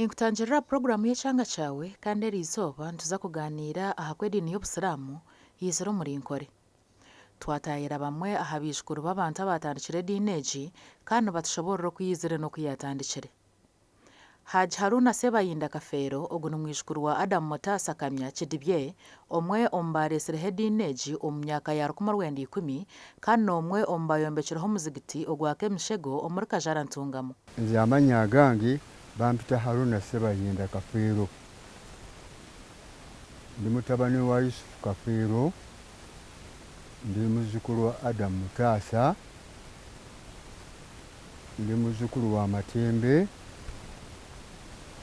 Ninkutangirira aha puroguraamu y'ekyanga kyawe kandi eri izooba nituza kugaaniira aha ku ediini y'obusiraamu yaizire omuri Nkore. Twataayira bamwe aha baijukuru b'abantu abaatandikire ediini egi kandi nibatushoboorora oku yaizire n'oku yaatandikire. Haji Haruna Sebayinda Kafeero, ogu ni mwijukuru wa Adam Mutaasa Kamya Kidibye, omwe omu baaretsireho ediini egi omu myaka ya 1910 kandi n'omwe omu baayombekireho omuzigiti ogwa Kemishego omuri Kajara Ntungamo. Nze amanya agange bampita Haruna Sebayinda Kafeero. Ndi mutabani wa Yusufu Kafeero, ndi muzukuru wa Adam Mutaasa. Ndi muzukulu wa Matembe,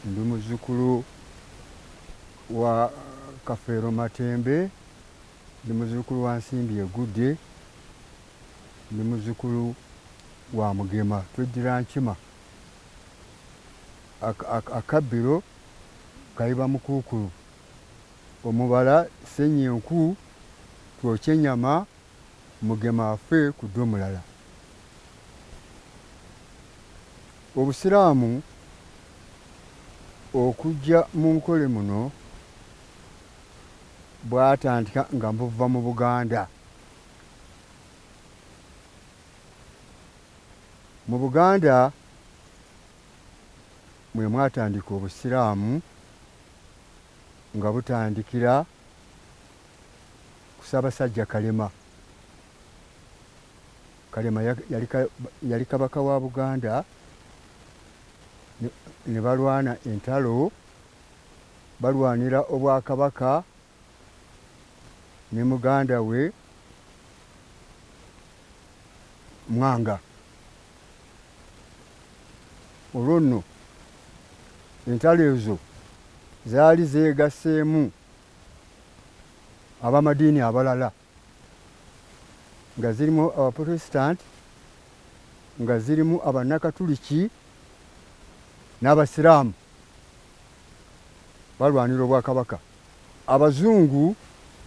ndi muzukulu wa Kafeero Matembe, ndi muzukulu wa Nsimbi Egudde, ndi muzukulu wa Mugema tweddira Nkima. Akabbiro kaiba Mukuukulu, omubala senya enku twokye enyama. Mugema afe kudda omulala. Obusiraamu okujja mu Nkole muno bwatandika nga buva mu Buganda. Mu Buganda mwe mwatandika Obusiraamu nga butandikira ku Ssabasajja Kalema. Kalema yali Kabaka wa Buganda ne balwana entalo, balwanira Obwakabaka ne muganda we Mwanga. Olwo nno entalo ezo zaali zeegasseemu ab'amadiini abalala nga zirimu Abaprotesitanti, nga zirimu Abannakatuliki n'Abasiraamu balwanira Obwakabaka. Abazungu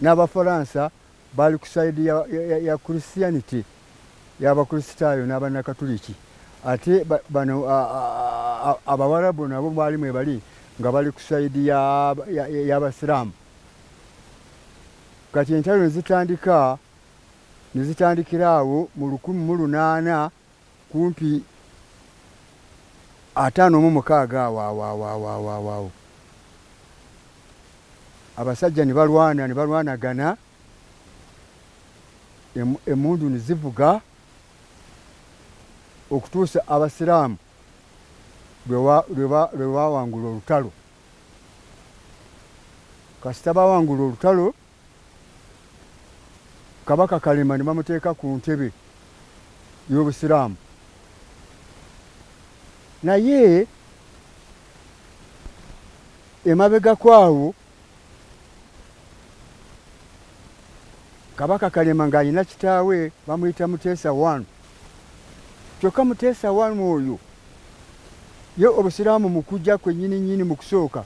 n'Abafaransa baali ku sayidi ya Christianity, y'Abakristaayo n'Abannakatuliki ate bano Abawarabu nabo baali mwebali nga bali ku sayidi y'Abasiraamu. Kati entalo ne zitandika, ne zitandikira awo mu 1800 kumpi 56 awo awo awo awo awo awo awo. Abasajja ne balwana ne balwanagana, emmundu ne zivuga okutuusa Abasiraamu lwe baawangula olutalo. Kasita bawangula olutalo, Kabaka Kalema ne bamuteeka ku ntebe y'Obusiraamu. Naye emabegako awo Kabaka Kalema ng'alina kitaawe bamuyita Muteesa I. Kyokka Muteesa I oyo ye Obusiraamu mu kujja kwe nnyini nnyini mu kusooka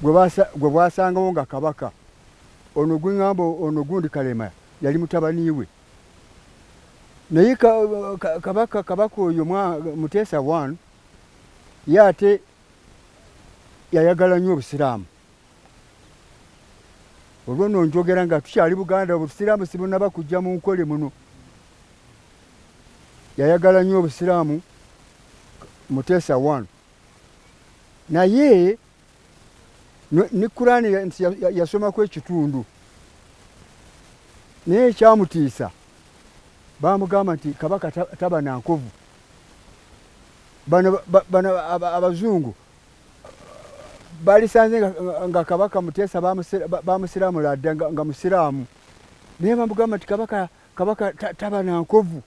gwe bwasangawo nga Kabaka ono gwe ŋŋamba ono gundi Kalema yali mutabani we. Naye Kabaka Kabaka oyo Muteesa I ye ate yayagala nnyo Obusiraamu. Olwo nno njogera nga tukyali Buganda, Obusiraamu sibunaba kujja mu Nkole muno. Yayagala nnyo Obusiraamu Muteesa I. Naye ne Kuraani nti yasomako ekitundu. Naye ekyamutiisa baamugamba nti Kabaka taba na nkovu. Bano bano Abazungu balisanze nga Kabaka Muteesa bamusiramula dda nga Musiraamu. Naye bamugamba nti Kabaka Kabaka taba na nkovu.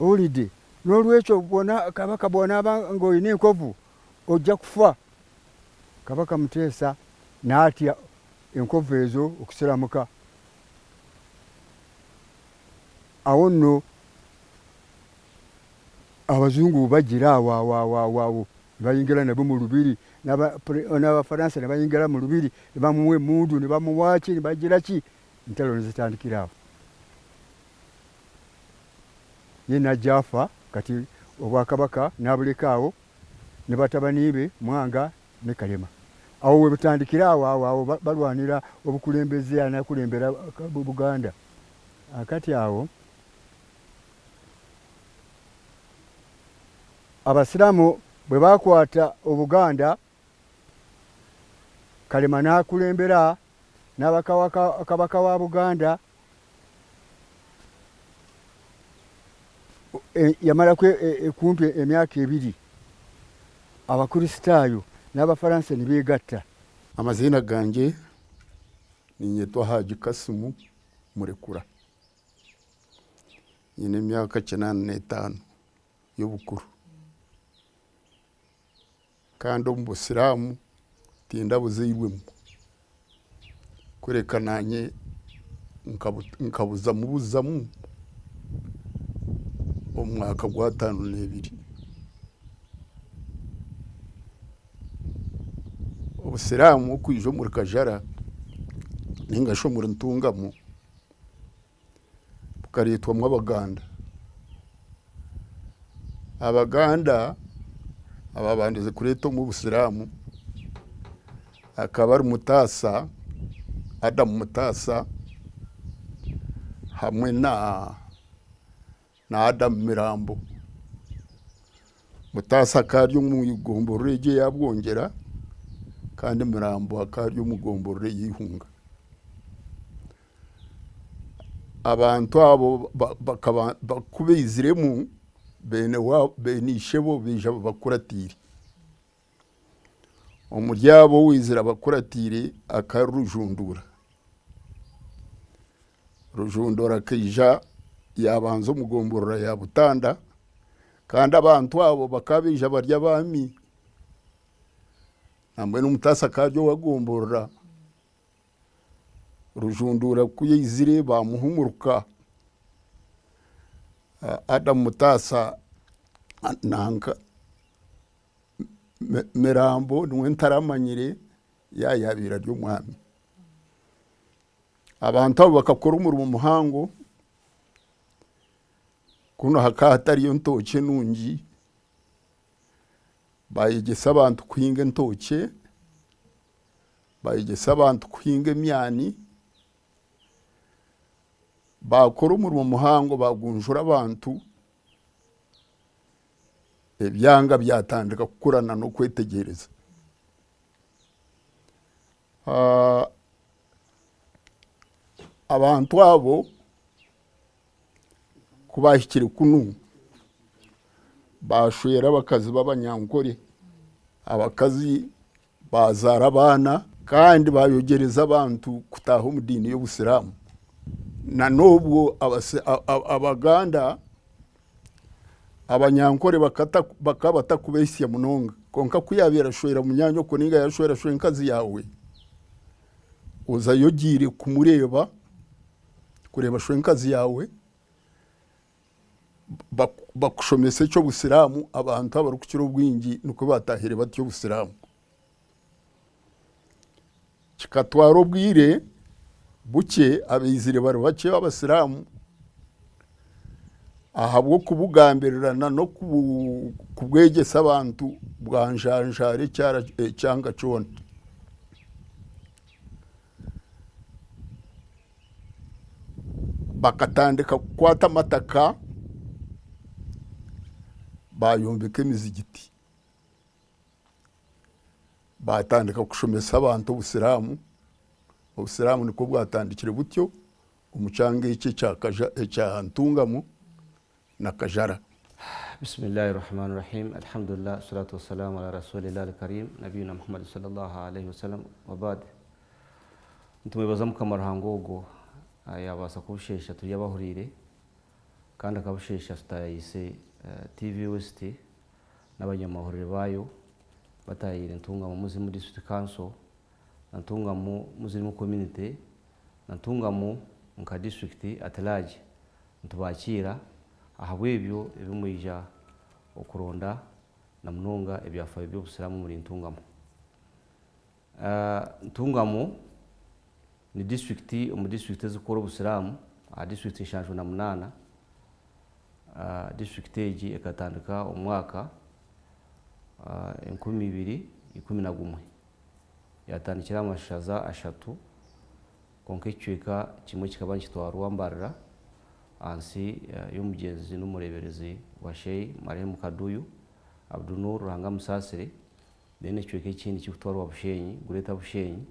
Owulidde? N'olwekyo bwona Kabaka bw'onaaba ng'olina enkovu ojja kufa. Kabaka Muteesa n'atya enkovu ezo okusiramuka. Awo nno Abazungu bwe bajjira awo awo awo awo awo ne bayingira nabo mu lubiri, n'Abafaransa ne bayingira mu lubiri ne bamuwa emmundu ne bamuwa ki ne bagira ki, entalo ne zitandikira awo. Ye n'ajja afa kati Obwakabaka n'abuleka awo. ni batabani be Mwanga ne Kalema. Awo webutandikira awo awo awo balwanira obukulembeze ani akulembera Buganda. Kati awo Abasiraamu bwe baakwata Obuganda, Kalema n'akulembera n'aba Kabaka wa Buganda. Yamalaku kumpi emyaka ebiri, Abakristaayo n'Abafaransa ne beegatta. Amaziina gangye niinyetwa Haji Kasimu Murekura. Nyine emyaka 85 y'obukuru. Kandi omu busiraamu tindabuzairwemu, kureka naanye nkabuzamu buzamu omu mwaka gw'ataano n'ebiri. Obusiraamu okwija omuri Kajara ninga shi omuri Ntungamo bukareetwamu Abaganda. Abaganda abaabandize kureeta omu obusiraamu akaba ari Mutaasa, Adam Mutaasa hamwe na Adam Mirambo. Mutaasa akaba ari omu gomborora egi eya Bwongyera kandi Mirambo akaba ari omu gomborora ey'eihunga. Abantu abo bakaba ku baiziremu beene waabo beene ishebo baija babakuratiire. Omuri abo owaizire abakuratiire akaba ari Rujunduura. Rujunduura akaija yaabanza omu gomborora ya Butanda kandi abantu abo bakaba baija bari abaami. Nambwenu Mutaasa akaba ari owa gomborora. Rujunduura ku yaizire baamuhumuruka, Adam Mutaasa nanka Mirambo niwe ntaramanyire yaaba yaabaire ari omwami. Abantu abo bakakora omurimo muhango, kunu hakaba hatariyo ntookye nungi, baayegyesa abantu kuhinga entookye. Bayegyesa abantu kuhinga emyani, baakora omurimo muhango baagunjura abantu, ebyanga byatandika kukura n'okwetegyereza. Abantu abo ku baahikire kunu, baashwera abakazi b'abanyankore, abakazi Baazaara abaana kandi baayogyereza abantu kutaaha omu diini y'Obusiraamu. Na n'obwo Abaganda, Abanyankore bakaba batakubeihitsya munonga. Kwonka ku yaabaire ashwera munyaanyoko nainga yaashwera shwenkazi yaawe, ozayo ogiire kumureeba, kureeba shwenkazi yaawe. Bakushomesa eky'obusiraamu abantu abarikukira obwingi nikwo baatahire batyo obusiraamu. Kikatwara obwire bukye abaizire bari bakye abasiraamu ahabw'okubugambirirana n'okubwegyesa abantu bwanjanjaara ekyanga kyona. Bakatandika kukwata amataka bayombeka emizigiti, batandika kushomesa abantu obusiraamu, obusiraamu nikwo bwatandikire butyo omu kyanga eki ekya Ntungamo na Kajara. Bismillahi Rahmani Rahim Alhamdulillah Salatu wasalamu ala Rasulillah Al-Karim Nabiyuna Muhammad sallallahu alaihi wasallam Wabad Nitumwebaza Mukama Ruhanga ogwo yabaasa kubusheesha turi abahuriire kandi akabusheesha tutaayaayise TV West n'abanyamahurire baayo bataayaayire Ntungamo Muslim District Council na Ntungamo Muslim Community na Ntungamo nka district at large. Nitubakiira ahabw'ebyo ebi mwija okuronda na munonga ebyafaayo by'Obusiraamu omuri Ntungamo. Ntungamo ni disiturikiti omu disiturikiti ezirikukora Obusiraamu aha disiturikiti 78. Disiturikiti egi ekatandika omu mwaka. 2011. Yaatandikira aha mashaza ashatu kwonka ekicweka kimwe kikaba nikitwarwa Mbarara ahansi y'omugyenzi n'omureeberezi wa Sheikh Marehemu Kaduyu Abdunur Ruhanga amusaasire then ekicweka ekindi kirikutwarwa Bushenyi, Greater Bushenyi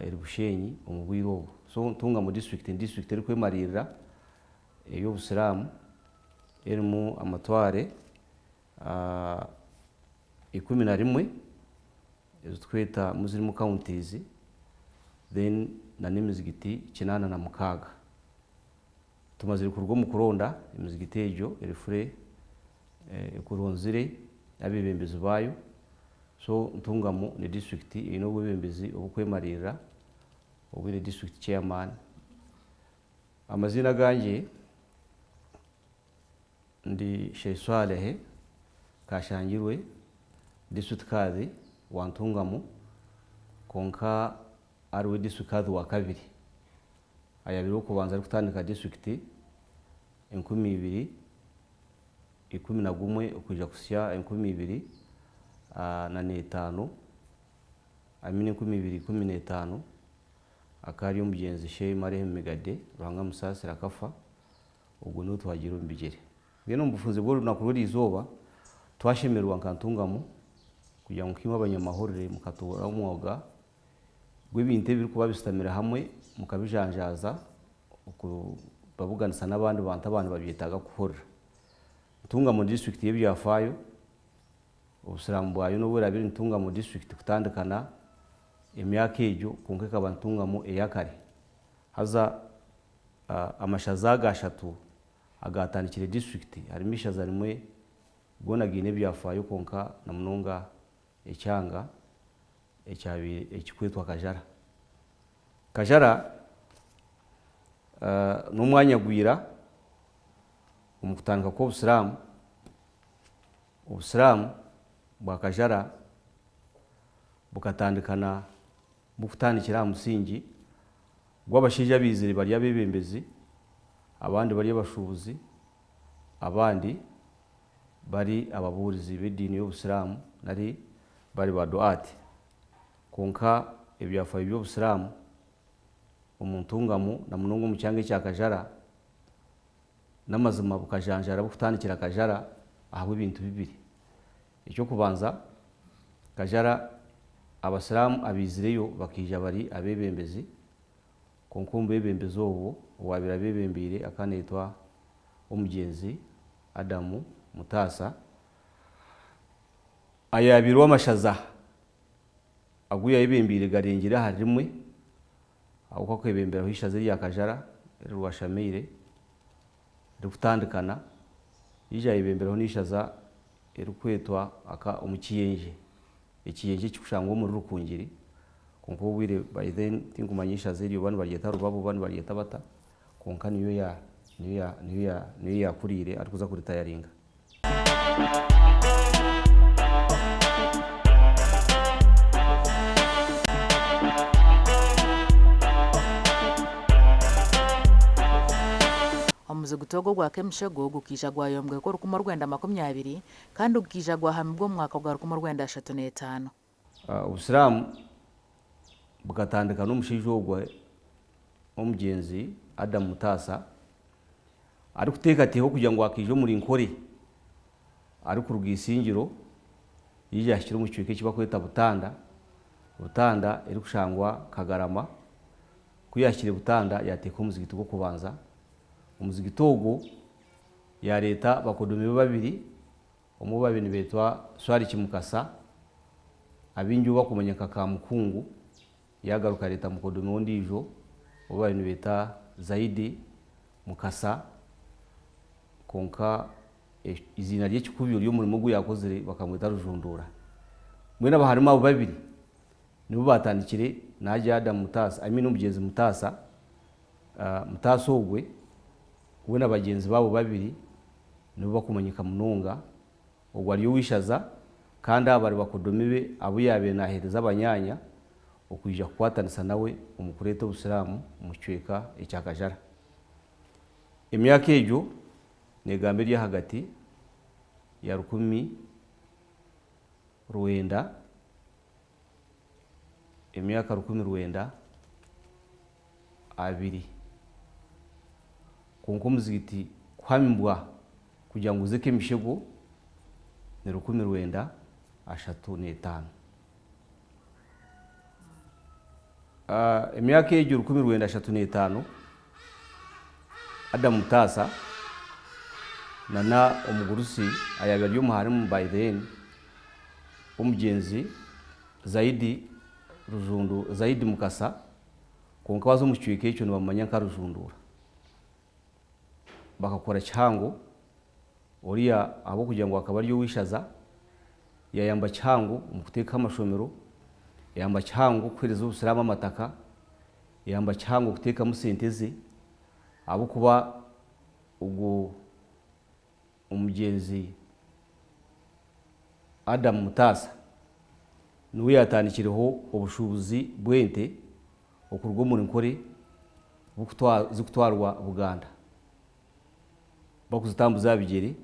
eri Bushenyi omu bwire obu. So Ntungamo disiturikiti ni disiturikiti erikwemariirira ey'obusiraamu erimu amatware 11 eziturikweta Muslim counties then na n'emizigiti 86. Tumazire kuruga omu kuronda emizigiti egyo erifure ekuronzire abeebembezi baayo so Ntungamo ni disiturikiti eine obwebembezi oburikwemariirira obwine disiturikiti chairman. Amaziina agangye Ndi Sheikh Swalehe Kashangirwe, District Kadhi wa Ntungamo kwonka ariwe District Kadhi wa kabiri ayabaire ow'okubanza arikutandika disiturikiti 2011 okwija kuhitsya 2005, I mean 2015 akaba ari omugyenzi Sheikh Marehemu Migadde Ruhanga amusaasire akafa. Ogwo niwe twagiire omu bigyere. Mbwenu omu bufunze bw'orunaku rw'eriizooba, twashemererwa nka Ntungamo kugira ngu nkaimwe abanyamahurire mukatoora omwoga gw'ebintu ebirikuba bishutamire hamwe mukabijanjaaza okubabuganisa n'abandi bantu ababa nibabyetaaga kuhurira. Ntungamo disiturikiti y'ebyafaayo, obusiraamu bwayo n'obu eraabe eri Ntungamo disiturikiti kutandikana emyaka egyo kwonka ekaba Ntungamo eyakare. Haza Amashaza aga ashatu agaatandikire disiturikiti harimu eishaza rimwe goona gaine ebyafaayo kwonka na munonga ekyanga ekyabaire ekirikwetwa Kajara. Kajara n'omwanya gwira omu kutandika kw'obusiraamu. Obusiraamu bwa Kajara bukatandikana bukutandikira aha musingi gw'abashaija abaizire bari abeebembezi, abandi bari abashuubuzi, abandi bari ababuurizi b'ediini y'Obusiraamu nari bari ba du'aat. Kwonka ebyafaayo by'Obusiraamu omu ntungamo na munonga omu kyanga ekya Kajara, n'amazima bukajanjaara bukutandikira Kajara ahabw'ebintu bibiri. Eky'okubanza, Kajara Abasiraamu abaizireyo bakaija bari abeebembezi, kwonka omu beebembezi obwo, owaabaire abeebembeire akaba naayetwa Omugyenzi Adamu Mutaasa, ayaabaire ow'amashaza agu yaayebembeire garengire ahari rimwe, ahabw'okuba akeebemberaho eishaza erya Kajara eri Rwashameire ririkutandikana, yaija yaayebemberaho n'eishaza eririkwetwa aka omu Kiyenje. Ekiyenje ekirikushangwa omuri Rukungiri, kwonka obwire by then tinkumanya eishaza eryo oba nibaryeta Rubabo oba nibaryeta bata, kwonka niyo ya niyo ya niyo ya niyo yaakuriire arikuza kuritayaringa. Omuziguti ogu ogwa Kemishego gukaija gwayombekwa 1920 kandi gukaija gwahamibwa omu mwaka gwa 1935. Obusiraamu bukatandika n'omushaija ogwo omugyenzi Adam Mutaasa arikuteekateeka okugira ngu akaija omuri Nkore arikuruga Isingiro yaija yahikire omu kicweka eki barikweta Butanda, Butanda erikushangwa Kagarama. Ku yaahikire Butanda yaateeka omuzigiti gw'okubanza. Omuzigiti ogwo yaareeta bakodomi be babiri, omwe ou baabaire nibeetwa Swariki Mukasa, abaingi ou barikumanya nka Kamukungu, yaagaruka yareeta mukodomi we ondiijo ou baabaire nibeeta Zaidi Mukasa, kwonka eiziina ry'ekikubyo ry'omurimo ogu yaakozire bakamweta Rujunduura. Mbwenu abaharimu abo babiri nibo baatandikire naagira Adam Mutaasa, I mean omugyenzi Mutaasa, Mutaasa ogwe we na bagyenzi be abo babiri nibo barikumanyika munonga, ogwo ari ow'eishaza kandi aba bari bakodomi be abu yaabaire naaheereza abanyaanya okwija kukwatanisa nawe omu kureeta obusiraamu omu kicweka ekya Kajara. Emyaka egyo neegamba eri ahagati ya rwenda, emyaka 1920. Kwonka omuzigiti kuhamibwa kugira ngu guze nk'emishego ni 1935. Emyaka egyo 1935, Adam Mutaasa nana omugurusi ayaabaire ari omuharimu by then, omugyenzi Zaidi Rujundu, Zaidi Mukasa, kwonka waaza omu kicweka ekyo nibamumanya nka Rujunduura. Bakakora kihango, oriya ahabw'okugira ngu akaba ari ow'eishaza, yayamba kihango omu kuteekaho amashomero, yayamba kihango kuheereza obusiraamu amataka, yayamba kihango kuteekamu sente ze, ahabw'okuba ogwo Omugyenzi Adam Mutaasa niwe yaatandikireho obushuubuzi bw'ente okuruga omuri Nkore zikutwarwa Buganda bakuzitambuza aha bigyere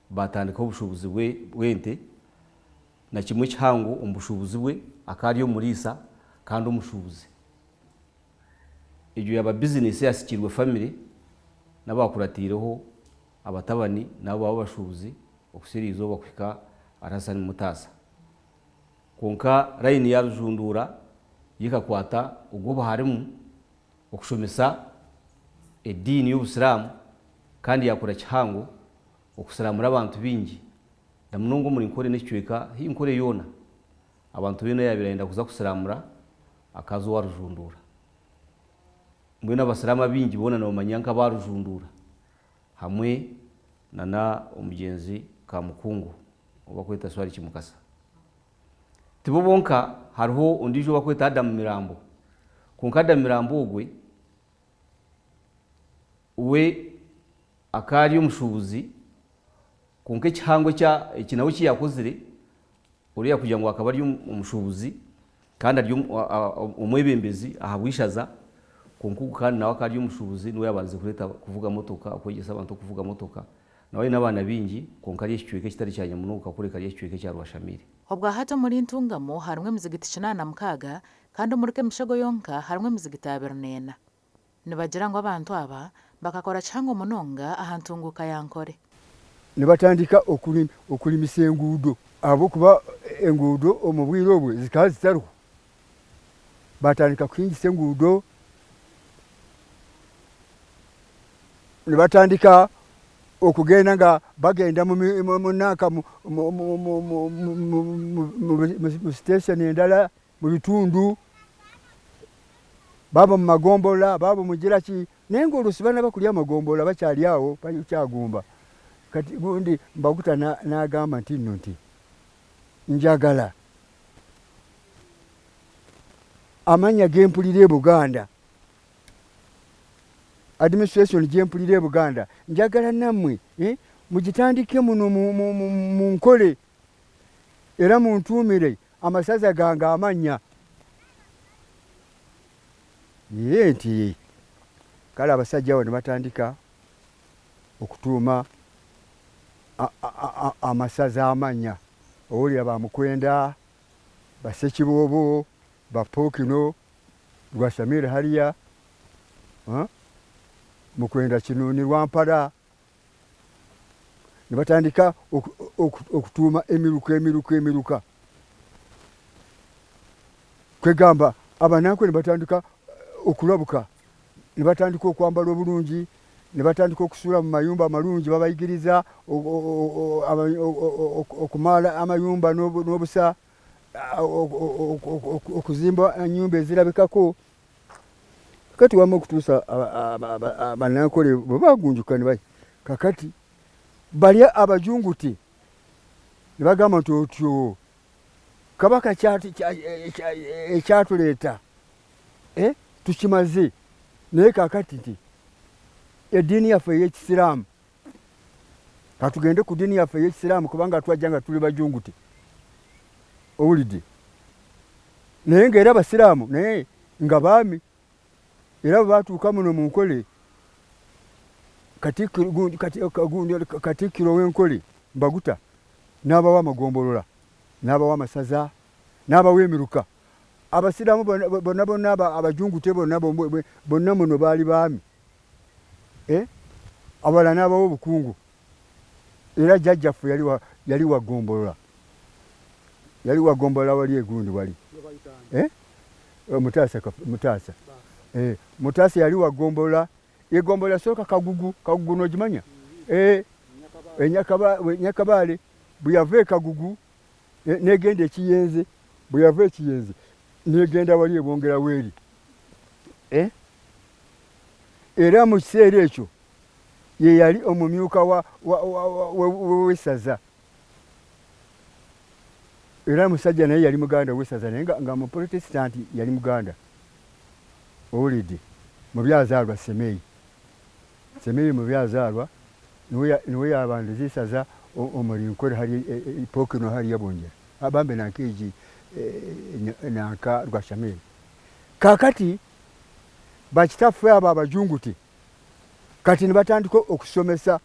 baatandikaho obushuubuzi bw'ente na kimwe kihango omu bushuubuzi bwe akaba ari omuriisa kandi omushuubuzi. Egyo yaaba bizinesi eyaasikiirwe famire n'abaakuratiireho Abatabani nabo baba abashuubuzi okuhitsya eriizooba kuhika ahari Hassan Mutaasa. Kwonka layini ya Rujunduura yo ekakwata ogw'obuharimu okushomesa ediini y'obusiraamu kandi yaakora kihango okusiraamura abantu baingi na munonga omuri Nkore n'ekicweka haihi Nkore yoona abantu boona oyaabaire ayenda kuza kusiraamura akaza owa Rujunduura. Mbwenu abasiraamu abaingi boona nibamanya nk'aba Rujunduura. Hamwe na omugyenzi Kamukungu ou bakweta Swali Kimukasa. Tibo bonka hariho ondiijo ou bakweta Adam Mirambo. Kwonka Adam Mirambo ogwe we akaba ari omushuubuzi kwonka ekihango eki nawe eki yaakozire oriya kugira ngu akaba ari omushuubuzi kandi ari omwebembezi ahabw'eishaza, kwonka ogu kandi nawe akaba ari omushuubuzi niwe yaabandize kureeta kuvuga motoka, okwegyesa abantu okuvuga motoka. Nawe aine abaana baingi kwonka ari ekicweka ekitari kya Nyamunuuka kureka ari ekicweka ekya Rwashamaire. Obwahati omuri Ntungamo harimu emizigiti 86 kandi omuri Kemishego yonka harimu emizigiti 24. Nibagira ngu abantu aba bakakora kihango munonga aha ntunguuka ya Nkore. Nibatandika okurimisa enguudo ahabw'okuba enguudo omu bwire obwo zikaba zitariho. Batandika kuhingisa enguudo, nibatandika okugenda nga bagenda nanka mu station endala mu bitundu, baaba omu magombolola, baaba omu gira ki, naye ngu oruusi baana abakurya omu magombolola bakyari aho bakyagumba. Kati obundi Mbaguta naagamba nti nno nti njagala amanya ge mpurira e Buganda, administration gye mpurira e Buganda, njagala namwe mugitandike muno munkore era muntuumire amasaza gange amannya. Yee nti kale abasajja abo nibatandika okutuuma amasaza amannya. Owulira ba Mukwenda, ba Ssekiboobo, ba Ppookino, Rwashamire hariya, Mukwenda Kinuuni Rwampara. Nibatandika okutuuma emiruka emiruka emiruka. Kwegamba abanankwe nibatandika okurabuka, nibatandika okwambara oburungi, nibatandika okusuura omu mayumba amarungi babayigiriza okumaara amayumba n'obusa, okuzimba enyumba ezirabikako. Kakati wamma okutuusa Abanyankore bwe baagunjuka ni kakati bari abajunguti nibagamba nti otyo Kabaka ekyatureeta tukimaze naye kakati nti ediini yaffe ey'ekisiraamu katugende ku diini yaffe ey'ekisiraamu kubanga twajja nga turi bajunguti owulidde naye nga era abasiraamu naye nga baami era bwe baatuuka muno mu Nkole Katikkiro w'Enkole Mbaguta n'abawa amagombolola. N'abawa amasaza, n'abawa emiruka. Abasiraamu bona bona abajungute bona bonna muno baali baami. Abalala n'abawa obukungu. Era jjajjaffe yali wa yali wa ggombolola. Yali wa ggombolola wali egundi wali. Mutaasa Mutaasa. Mutaasa yali wa ggombolola. Eggombolola yasooka Kagugu. Kagugu n'ogimanya? E Nyakabaale. Bwe yava e Kagugu n'egenda e Kiyenze. Bwe yava e Kiyenze n'egenda wali e Bwongera w'eri. Era mu kiseera ekyo ye yali omumyuka w'essaza. Era musajja naye yali Muganda ow'essaza naye nga Muprotesitanti yali Muganda. Owulidde? Mu byazaalwa Semeyi. Semeyi mu byazaalwa niwe yabandize eisaza omuri Nkore hariya Pokino hariya Bwongyera. Bambe nanka egi nanka Rwashamaire. Kaakati bakitaffe abo abajungute kati nibatandika okusomesa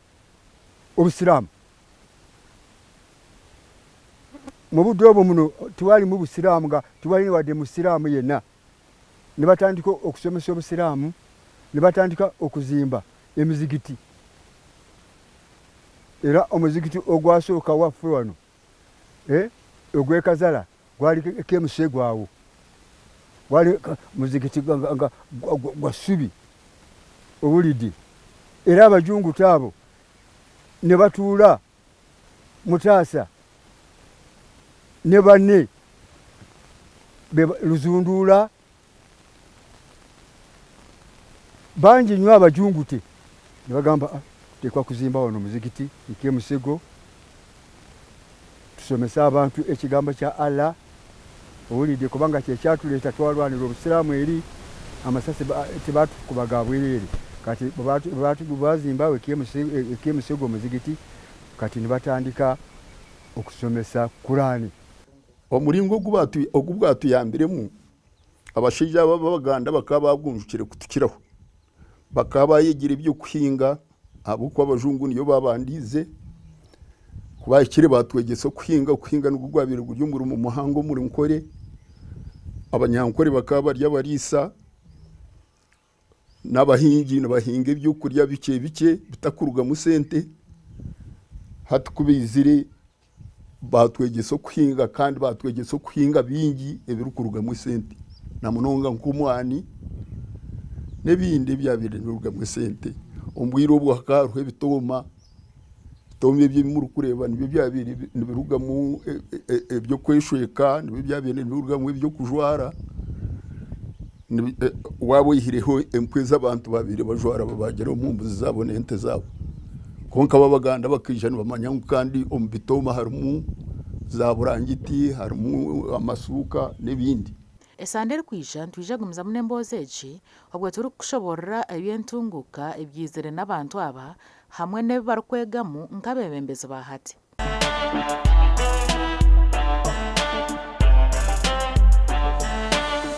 Obusiraamu. Mu budde obwo muno tiwalimu Busiraamu nga tiwali wadde Musiraamu yenna. Nibatandika okusomesa Obusiraamu, nibatandika okuzimba emizigiti. Era omuzigiti ogwasooka waffe wano ogw'e Kazala gwali kemusego awo gwali muzigiti nga gwa ssubi owulidde era abajunguta abo ne batuula Mutaasa ne banne Luzunduula bangi nnyo abajungute ne bagamba ah, tuteekwa kuzimba wano omuzigiti ekemusego tusomese abantu ekigambo kya Allah owulidde kubanga kyekyatuleeta twalwanira obusiraamu eri amasasi tebatukuba ga bwereere kati bwebazimbawo ekemusego omuzigiti kati nibatandika okusomesa Kuraani. Omuringo ogu bwatuyambiremu Abashaija aba ab'Abaganda bakaba baagunjukire kutukiraho. Bakaba baayegire eby'okuhinga ahabw'okuba abajungu niyo baabandiize. Ku baahikire baatwegyesa okuhinga, okuhinga nigwo gwabaire guri omurimo muhango omuri Nkore. Abanyankore bakaba bari abariisa n'abahingi nibahinga ebyokurya bikye bikye bitakurugamu sente. Hati ku baizire Baatwegyesa okuhinga kandi baatwegyesa okuhinga bingi ebirikurugamu esente na munonga nk'omwani n'ebindi ebyabaire nibirugamu esente. Omu bwire obwo hakaba hariho ebitooma, ebitooma ebi ebi murikureeba nibyo byabaire nibirugamu eby'okweshweka, nibyo byabaire nibirugamu eby'okujwara, waaba oyihireho empu ezi abantu baabaire bajwara babaagira omu mbuzi zaabo n'ente zaabo. Kwonka bo Abaganda bakaija nibamanya ngu kandi omu bitooma harimu za burangiti, harimu amasuuka n'ebindi. Esande erikwija nitwija kugumizamu n'emboozi egi obwo turikukushoboorora eby'entunguuka ebyaizire n'abantu aba hamwe n'ebi barikwegamu nk'abeebembezi ba hati.